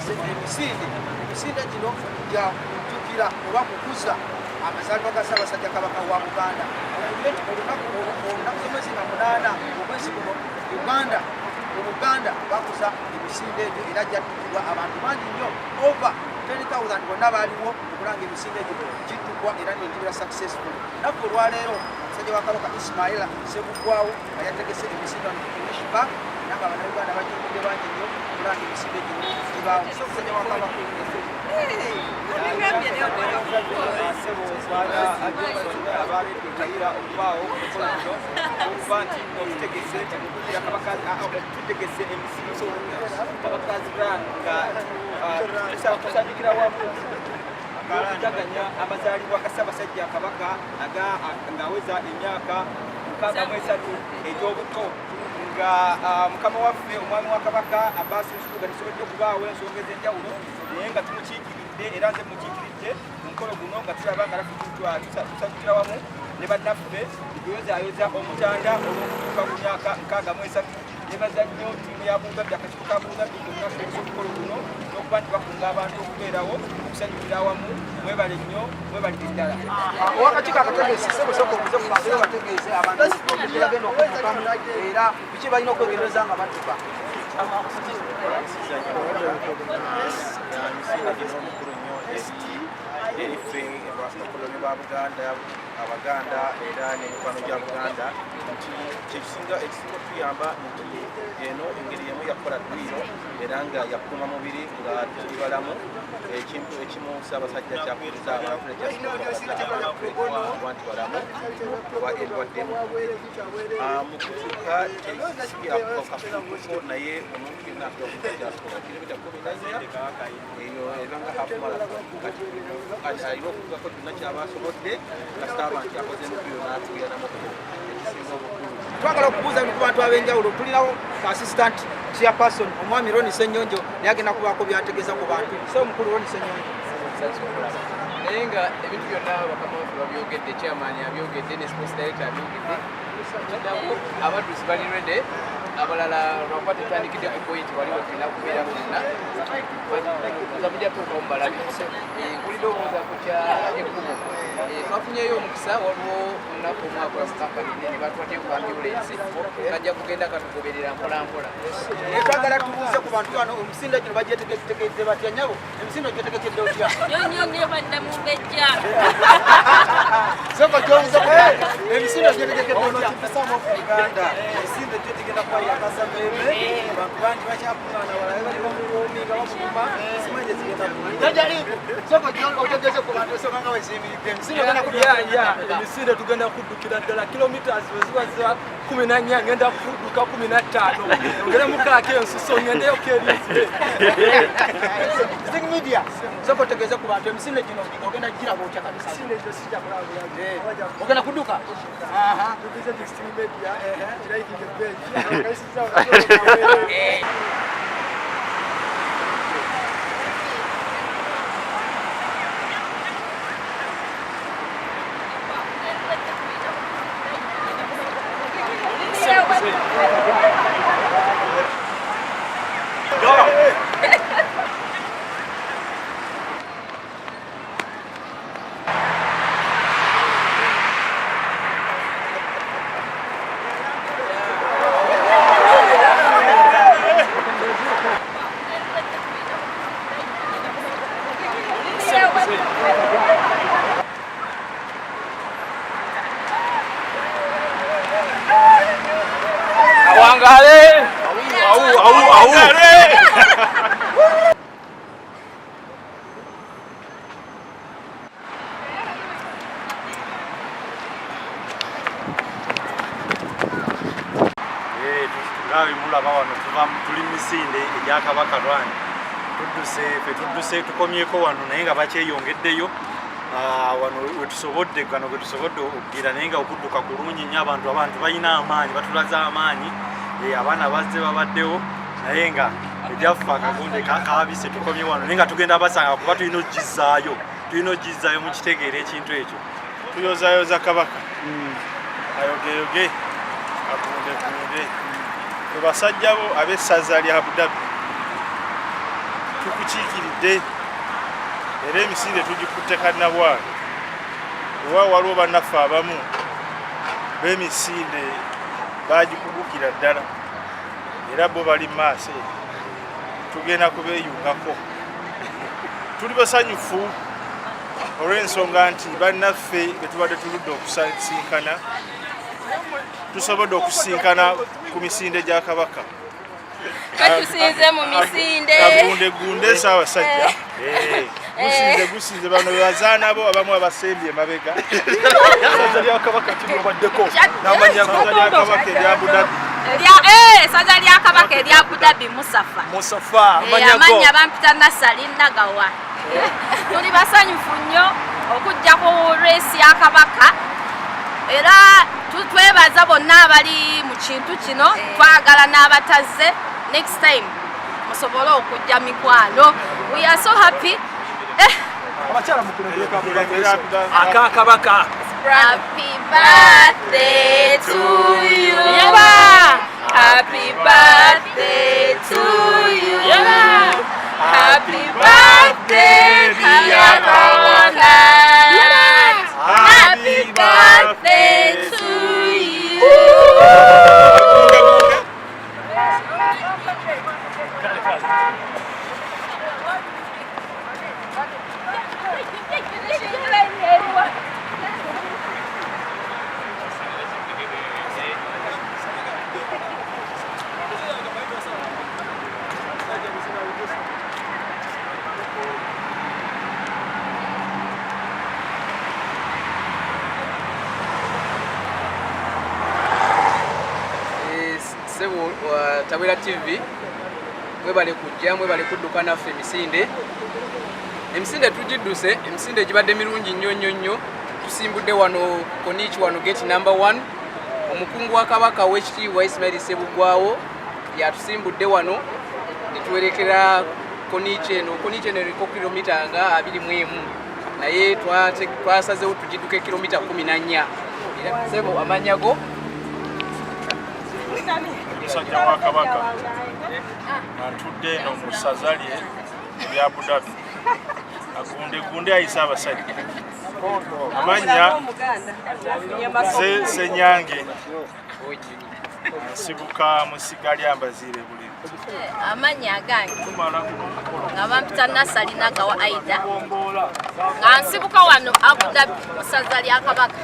Bategese emisinde. Emisinde gino gya kujjukira oba kukuza amazaalibwa ga Ssaabasajja Kabaka wa Buganda. Ojjukire nti olunaku olunaku z'omwezi nga 8 omwezi guno Uganda mu Buganda bakuza emisinde egyo, era gyaddukibwa abantu bangi nnyo, over 10,000 bonna baaliwo okulanga emisinde egyo giddukwa era negibeera successful. Naffe olwaleero omusajja wa Kabaka Ismaila Ssebuggwawo nga yategese emisinde wano ku English Park, era nga Bannayuganda bajjumbidde bangi nnyo okulanga emisinde gino gibaawo. So omusajja wa Kabaka Abaaleetera okubaawo omukolo guno okuba nti otutegese okugira Kabaka, tutegese emisindo Kabaka's Run nga tusanyukira wamu okujaganya amazaalibwa ga Ssaabasajja Kabaka ng'aweza emyaka 63 egy'obuto, nga mukama waffe omwami wa Kabaka Abbas Nsubuga tusobodde okubaawo ensonga ez'enjawulo, naye nga tumukiikiridde, era nze mukiikiridde mu mukolo guno, nga tulaba nga tusanyukira wamu ne bannaffe okuyozaayoza omutanda olw'okutuuka ku myaka 63. Nebaza nnyo ttiimu ya Abu Dhabi, akakiiko ka Abu Dhabi konna kutegesa omukolo guno n'okuba nti bakunga abantu okubeerawo okusanyukira awamu. Mwebale nnyo, mwebalire ddala. Owakakiiko akategesi, sebo, sooka obuze ku bantu, bategeeze abantu bagenda okuddukamu era biki balina okwegendereza nga badduka. Emisinde gino omukulu nnyo eri ffe abakoloni ba Buganda, Abaganda era n'emikwano gya Buganda, nti kyekisinga ekisinga okutuyamba nti eno engeri emu yakukola dduyiro era nga yakuuma mubiri nga tuli balamu. Ekintu ekimu Ssaabasajja kyakubiriza abantu nekyasinga okuba nti balamu oba endwadde mu kutuuka kafuukuko, naye omuntu yenna asobola kyasobola kilomita 14, eyo ebanga half marathon. Kati alina okukako kyonna kyaba asobodde, kasita aba nti akoze emipiiro n'atuuyanamukko, ekisinga obukulu. Twagala okubuuza ku bantu ab'enjawulo. Tulinawo assistant chairperson omwami Roni Senyonjo, naye agenda kubaako byategeeza ku bantu. So omukulu Roni Senyonjo. Naye nga ebintu byonna bakama baffe babyogedde, chairman abyogedde ne sports director abyogedde. Kiddako abaddusi bali ready, abalala lwakuba tetandikidde ku point wali wetulina kubeera bonna nza mujja tuukawo mubalabe. Nkulidde obuuza ku kya ekkubo. Twafunyeyo omukisa, waliwo olunaku omwakola mu kampani nene batuwadde ku ambulensi, kajja kugenda katugoberera mpola mpola. Naye twagala tubuuze ku bantu bano, emisinde gino bagyetegekedde batya? Nyabo, emisinde gyetegekedde otya? Nnyo nnyo, bannamumbejja. Sooka gyobuuze ku bantu, emisinde gyetegekedde otya? Uganda emisinde gyo gigenda kuba yakasameeme, abantu bangi bakyakuŋŋaana, balabe bali bamuwoominga bamukuma, simanyi gye zigenda. Jajja Ibu, sooka otegeeze ku bantu osooka nga weziyimiridde emisinde ogenda Ya, emisinde tugenda kuddukira ddala kilometers bwe ziba za 14, ngenda kudduka 15, ongeremukaako ensuso ngendeyoko erinzire. Zing Media, sooka otegeeze ku bantu emisinde gino ogenda giraba otya kabisa? Emisinde egyo sijja kulaba bulala. Ogenda kudduka. Aha. Tugize Sting Media, kirayikinga page. Akayisizza. Awangale. Au au au. Nga bwe mulaba wano tuva tuli misinde egya Kabaka Run. Tudduse fe, tudduse, tukomyeko wano, naye nga bakyeyongeddeyo. Wano wetusobodde, gano gwetusobodde okugira, naye nga okudduka kulungi nnyo. Abantu balina amaanyi, batulaze amaanyi. Abaana bazze babaddewo, naye nga egyaffe akagunde kabise. Tukomye wano, naye nga tugenda basanga kuba tulina ogizaayo, tulina ogizaayo. Mukitegeera ekintu ekyo. Tuyozayoza Kabaka ayogeyoge, agundegunde. Fe basajja bo ab'essaza lya Abu Dhabi. Tukukiikiridde era emisinde tugikutte kannabwalo. Oba waliwo bannaffe abamu b'emisinde bagikugukira ddala era bo bali mu maaso eyo, tugenda kubeeyungako. Tuli basanyufu olw'ensonga nti bannaffe be tubadde tuludde okusisinkana tusobodde okusisinkana ku misinde gya Kabaka. Katusinze mu misinde. Agunde gunde Ssaabasajja. Gusinze gusinze bano bebazaana bo abamu abasembye emabega. Essaza lya Kabaka kiryobaddeko n'amannya Essaza lya Kabaka erya Abu Dhabi. Essaza lya Kabaka erya Abu Dhabi, Musafa. Musafa, amannya go. Amannya bampita Nasali Nagawa. Tuli basanyufu nnyo okujja ku race ya Kabaka, era twebaza bonna abali mu kintu kino. Twagala n'abatazze next time musobole okujja, mikwano. We are so happy. Abakyala mukulembere aka Kabaka. Happy birthday to you. Happy birthday to you. Happy birthday, dear Kabaka. Happy birthday to you. Kale kale. Ssebo wa Tawera TV, mwebale kujja, mwebale kudduka naffe emisinde. Emisinde tugidduse, emisinde gibadde mirungi nnyo nnyo nnyo. Tusimbudde wano Corniche, wano gate number 1. Omukungu wa Kabaka w'ekitiibwa Ismail Ssebuggwawo yatusimbudde wano netuwerekera Corniche eno. Corniche eno eriko kilomita nga 21, naye twasazewo tugidduke kilomita 14. Era ssebo, amannya go? Musajja wa Kabaka nga ntudde eno mu ssaza lye erya Abu Dhabi. Agunde gunde ayise abasajja. Amannya nze Senyange, nsibuka mu ssiga lya Mbaziire Buliri. Amannya agange nga bampita Nasali Nagawa Aida, nga nsibuka wano Abu Dhabi mu ssaza lya Kabaka.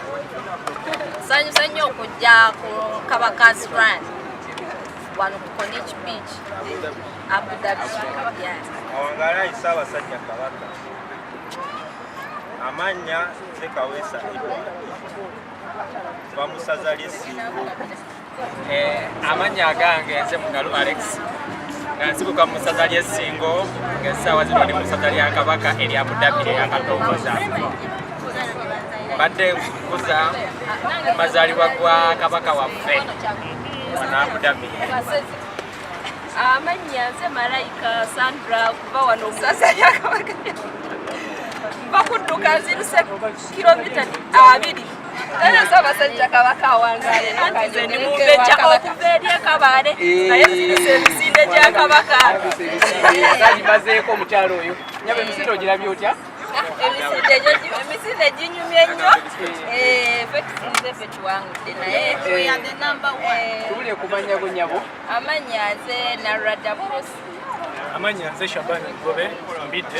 Nsanyuse nnyo okujja ku Kabaka's Run wano ku Corniche Beach, Abu Dhabi, yeah. Awangaala ayi Ssaabasajja Kabaka. Amannya nze Kaweesa Edward, nva mu ssaza ly'Essingo. Amannya agange nze Mugalu Alex, nga nsibuka mu ssaza ly'Essingo, ng'essaawa zino ndi mu ssaza lya Kabaka erya Abu Dhabi eryakatongoza. Mbadde nkuza mazaalibwa gwa Kabaka waffe wano Abu Dhabi. Amannya nze Malayika Sandra, kuva wano mu ssaza lya Kabaka. Nva kudduka, nziruse kilomita 20. Era Ssaabasajja Kabaka awangaale. Anti nze ndi mumbejja okuva eri ekabaale, naye nziruse emisinde gya Kabaka. Agimazeeko omukyalo oyo. Nyaba, emisinde ogirabye otya? Emisinde ginyumye nnyo. Ffe tusinze, ffe tuwangudde, naye Tubulye ku mannya go, nyabo. Amannya nze Narada Prosi. Amannya nze Shabani Mugobe Mbidde,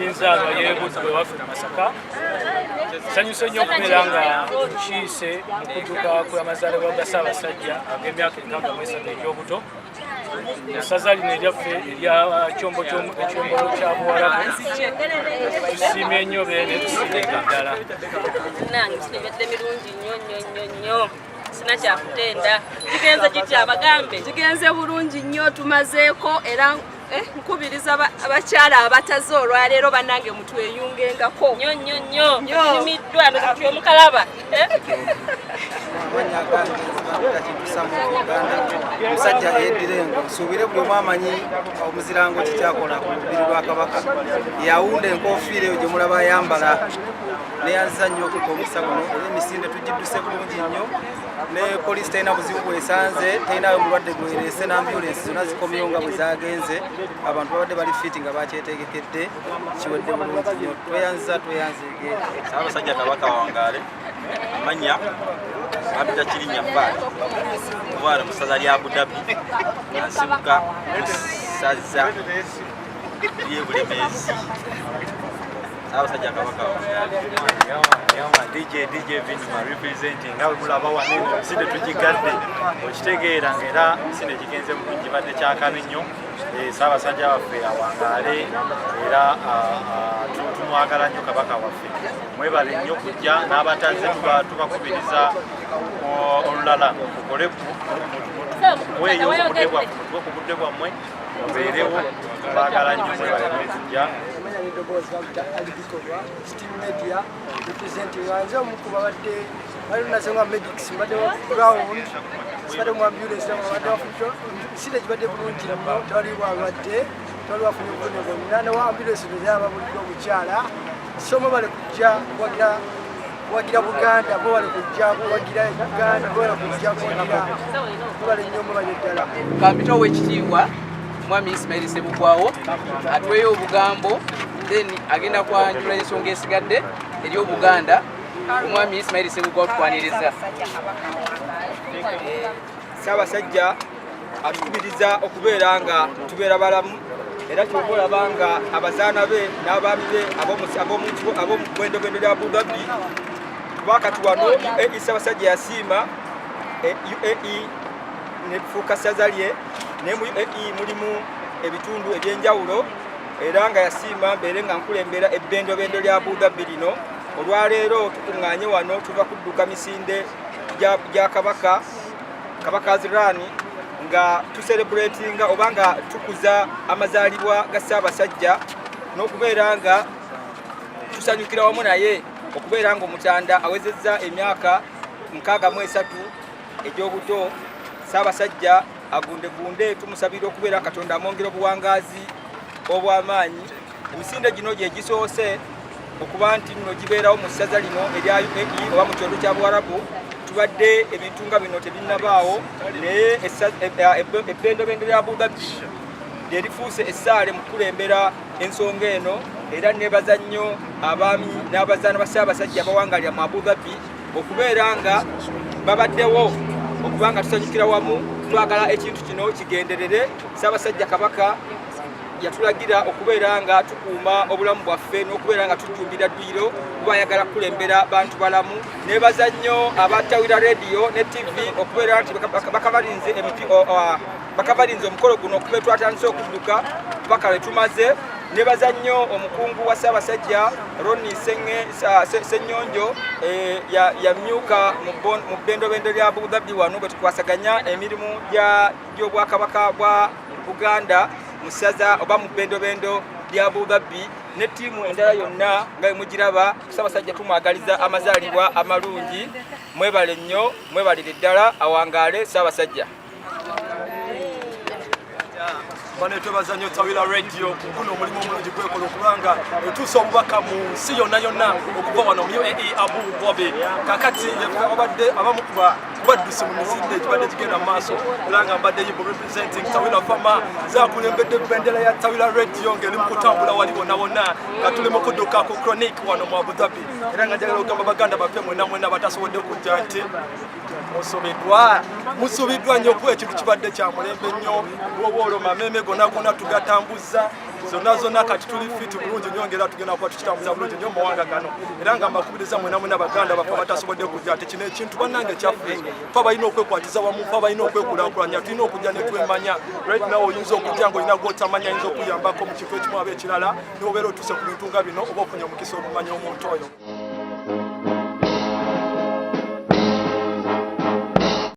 nzaalwa y'Ebuddu ewaffe mu Masaka. Nsanyuse nnyo okubeera nga nkiise mu kudduka kw'amazaalibwa ga Ssaabasajja ag'emyaka 63 egy'obuto mu ssaza lino eryaffe erya Kyombo Ekyombolo kya Buwarabu. Tusiimye nnyo beene, tusiimidde ddala. Nange emisinde mirungi nnyo nnyo nnyo nnyo, sina kyakutenda. Kigenze kitya, abagambe? Kigenze bulungi nnyo, tumazeeko era nkubiriza abakyala abataze olwaleero, bannange mutweyungengako. Nnyo nnyo nnyo, nyumiddwa ndoza omukalaba. Amannya agange Kintusa mu Uganda, omusajja yeddira engo. Nsuubire buli omu amanyi omuzirango kikyakola ku lubiri lwa Kabaka. Yawunda enkofiira eyo gye mulaba ayambala. Neyanziza nnyo okuka omukisa guno era emisinde tugidduse bulungi nnyo ne poliisi terina buzibu bwesanze, terinayo mulwadde gwereese n'ambulensi zonna zikomyewo nga bwe zagenze. Abantu babadde bali fit nga bakyetegekedde, kiwedde bulungi nnyo. Tweyanziza, tweyanzeege. Ssaabasajja Kabaka wangaale. Amanya bampita Kirinnya Faati, kuba mu ssaza lya Abu Dhabi, nga nsibuka mu ssaza ly'e Bulemeezi. Ssaabasajja Kabaka wangaale. DJ Vinima representing nga bwe mulaba wano eno emisinde tugigadde, okitegeera nga era emisinde gigenze bulungi, kibadde kyakabi nnyo. Ssaabasajja waffe awangaale era tumwagala nnyo Kabaka waffe. Mwebale nnyo kujja n'abataze tubakubiriza olulala mukole muweeyo obudde bwaffe, mutuwe ku budde bwammwe, mubeerewo. Baagala nnyo, mwebale kujja. Amanya n'eddoboozi bampita Alibikolwa, Steam Media representing. Nze omu ku babadde bali nasenga medics, mbadde wa ground, sibadde mu ambulance, mbadde wa misinde. Gibadde bulungi nnyo, tewali bwalwadde, tewali wafunye obuvune bwonna, newa ambulance nezababulidde omukyala. So mwebale kujja kuwagira Buganda, mwebale kujja kuwagira Uganda, mwebale kujja kuwagira, mwebale nnyo, mwebale ddala. Kampita owekitiibwa Mwami Ismail Sebugwawo atweyo obugambo, then agenda kwanjula ensonga esigadde eri Obuganda. Omwami Ismail Sebugwawo, tukwaniriza. Ssaabasajja atukubiriza okubeera nga tubeera balamu, era kyova olaba nga abazaana be n'abaami be ab'omu bbendobendo lya Abu Dhabi, kuba kati wano UAE Ssaabasajja yasiima UAE nefuuka ssaza lye, naye mu UAE mulimu ebitundu ebyenjawulo, era nga yasiima mbeere nga nkulembera ebbendobendo lya Abu Dhabi lino. Olwaleero tukuŋŋaanye wano, tuva kudduka misinde gya Kabaka, Kabaka Run, nga tucelebratinga oba nga tukuza amazaalibwa ga Ssaabasajja n'okubeera nga tusanyukira wamu naye okubeera nga omutanda awezezza emyaka 63 egy'obuto. Ssaabasajja agundegunde, tumusabira okubeera Katonda amwongera obuwangaazi obw'amaanyi. Emisinde gino gye gisoose okuba nti nno gibeerawo mu ssaza lino erya UAE oba mu kyondo kya Buwarabu. Tubadde ebintu nga bino tebinnabaawo, naye ebbendobendo lya Abu Dhabi lyerifuuse essaale mu kukulembera ensonga eno. Era nebaza nnyo abaami n'abazaana ba Ssaabasajja abawangalira mu Abu Dhabi okubeera nga babaddewo okuba nga tusanyukira wamu. Twagala ekintu kino kigenderere. Ssaabasajja Kabaka yatulagira okubeera nga tukuuma obulamu bwaffe n'okubeera nga tujjumbira dduyiro, kuba ayagala kukulembera bantu balamu. Nebaza nnyo abatawira radio ne TV okubeera nti bakabalinze omukolo guno okuba twatandise okudduka paka lwe tumaze. Nebaza nnyo omukungu wa Ssaabasajja Roni Ssenyonjo, yamyuka mu bbendobendo lya Abu Dhabi wano bwe tukwasaganya emirimu gy'Obwakabaka bwa Buganda mu ssaza oba mu bbendobendo lya Abu Dhabi ne ttiimu endala yonna nga bwe mugiraba. Ssaabasajja tumwagaliza amazaalibwa amalungi. Mwebale nnyo, mwebalire ddala. Awangaale Ssaabasajja. Bano twebaza nnyo Tawira Radio guno omulimu omulungi gwekola okubanga etuusa obubaka mu nsi yonna yonna okuva wano mu UAE Abu Dhabi. Kakati abadde abamu kubadduse mu misinde egibadde gigenda mu maaso, era nga mbadde yibo representing Tawira Fama, zakulembedde bendera ya Tawira Radio ng'eri mu kutambula wali wonna wonna nga tuli mu kudduka ku Chronic wano mu Abu Dhabi. Era nga njagala okugamba baganda baffe mwenna mwenna batasobodde kujja nti musubiddwa, musubiddwa nnyo, kuba ekintu kibadde kya mulembe nnyo. Lwoba mameeme gonna gonna tugatambuza zonna zonna, kati tuli fit bulungi nnyo, ngera tugenda kuba tukitambuza bulungi nnyo mu mawanga gano. Era nga mbakubiriza mwena mwena baganda baffe abatasobodde kujja nti kino ekintu bannange kyaffe, fe abalina okwekwatiza wamu, fe abalina okwekulaakulanya, tulina okujja ne twemanya. Right now oyinza okujja nga olina gwotamanya, ayinza okuyambako mu kifo ekimu aba ekirala, nobeera otuuse ku bintu nga bino oba ofunye omukisa okumanya omuntu oyo.